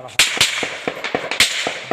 ပူတံၢ်ပူတံၢ်, ဆံးအၢမၤအံၤစၢၤလီၤ. နံၤယၤဆ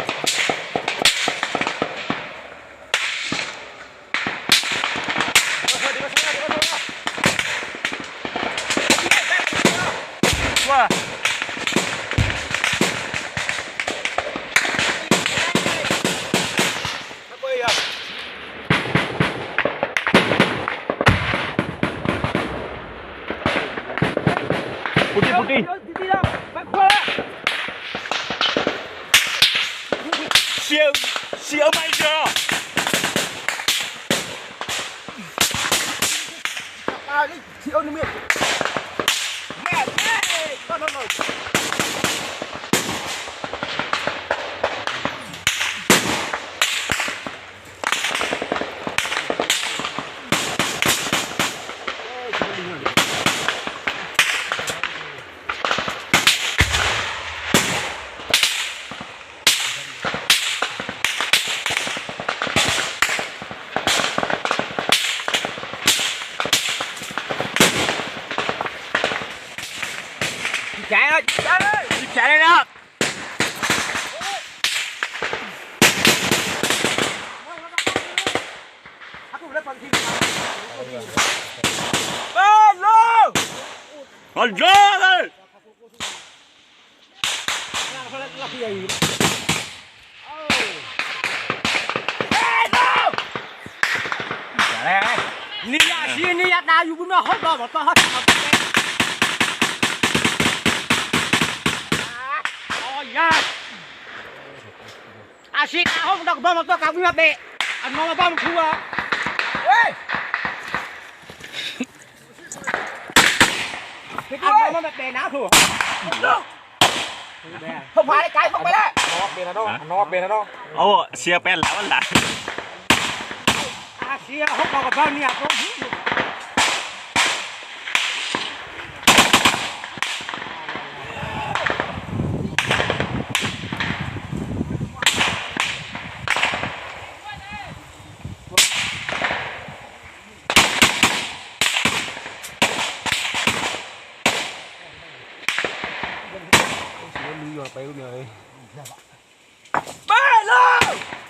ံနံၤယၤတၢ်ယူၤ ပမ့ၢ်ဟီၣ်ဒီးမၤတီၢ်ဟီၣ်တၢ်မၤတီၢ် အဆံးအဟီၣ်ဒီးကဘီမၤတီၢ်ကးဝံၤမးဘဲၣ် အနီၢ်မၤဘၣ်မထူဝဲ အနီၢ်မၤဘဲၣ်နၤခိၣ် ဟိၣ်ဖးလၢကါဟိၣ်ဖးလၢ အနီၢ်ဘဲၣ်နၤနီၢ် အနီၢ်ဘဲၣ်နၤနီၢ် အအိၣ် ဆံးအပဲလၢ်ဝဲလၢ် အဆံးအဟီၣ်ဒီးကဘီနံၤအသိ ဘဲလီၤ